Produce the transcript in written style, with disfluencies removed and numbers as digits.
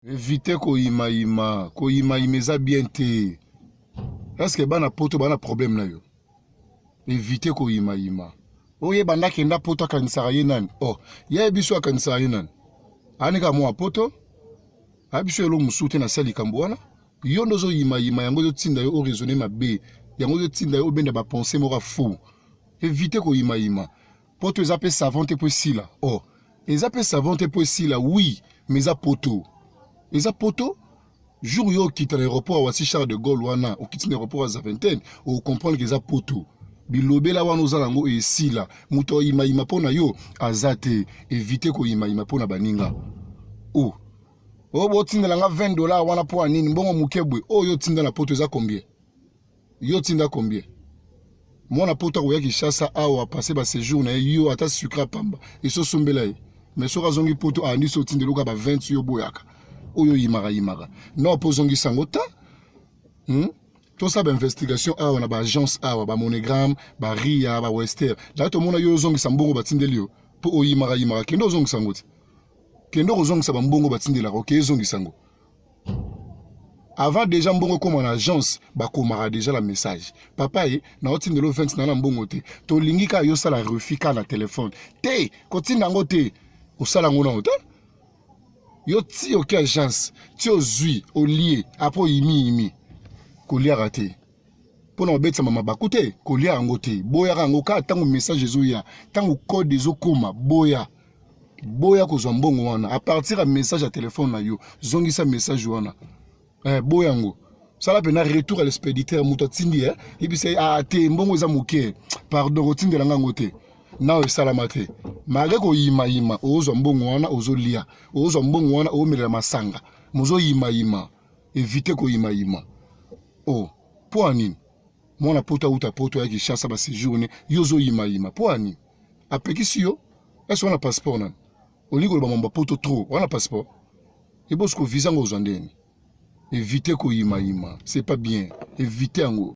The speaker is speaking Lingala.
Evite koyimayima, koyimayima eza bien te. Est-ce que bana poto bana problème na yo? Evite koyimayima. Oye banda kenda poto akanisaka ye nani? Oh, ye biso akanisaka ye nani? Ani ka mwa poto? Ayebi biso eloko mosusu te na sali likambo wana. Yo nde ozoyimayima yango ezotinda yo oraisonner mabe. Yango ezotinda yo obenda ba pensée moko fou. Evite koyimayima. Poto eza pe savon te po esila. Oh, eza pe savon te po esila, oui, mais eza poto. Eza poto. Jour yo okita na aéroport ya Roissy Charles de Gaulle wana, okiti na aéroport ya Zaventem, okomprendre que eza poto. Bilobela wana oza nango esila. Moto ayimayima mpo na yo aza te. Evite koyimayima mpo na baninga. Oh. Oh, botindela nga $20 wana mpo ya nini? Mbongo moke boye. Oyo otinda na poto eza combien? Yo tinda combien? Mwana poto akoya Kinshasa awa passe ba séjour na ye, yo ata sucre pamba esosombela ye, mais soki azongi poto andi so otindela oka ba 20 yo boyaka oyo oyimaka yimaka non mpo ozongisa yango ta, Tosala ba investigation awa na ba agence awa, ba MoneyGram, ba Ria, ba Western daya, tomona yo ozongisa mbongo batindeli yo mpo oyimaka yimaka. Kende ozongisa yango ti, kende kozongisa bambongo batindelaka. Oke ezongisa yango avant déjà mbongo ekóma na agence. Bakomaka déjà la message: "Papa, ye naotindela 20 na mbongo te, tolingi kaka yosala refus kaka na telefone te, kotinda yango te, osala yango nango te." Yo ti oke agence, ti ozwi olie, après oyimiyimi. Koliaka te mpona kobetisama mabaku te, kolia yango te, boyaka yango kaka ntango message ezoya, ntango code ezokóma. Boya, boya kozwa mbongo wana à partir ya message ya telefone na yo. Zongisa message wana, boya yango, sala mpena retour à l'expéditeur. Moto atindi, yebisa ye: "Ah te, mbongo eza moke, pardon, kotindela nga yango te." Nao esalama te malgré koyimayima, ozwa mbongo wana, ozolia, ozwa mbongo wana, omelela masanga, mozoyimayima. Évite koyimayima. O mpo ya nini? Mwana poto auta poto ya Kinshasa baséjourne, yo ozoyimayima mpo ya nini? Apekisi yo ese wana passeport nani? Olingi koloba mambo poto trop wana, passeport ebosi kovisa yango, ozwa ndeni. Évite koyimayima, c'est pas bien, évite yango.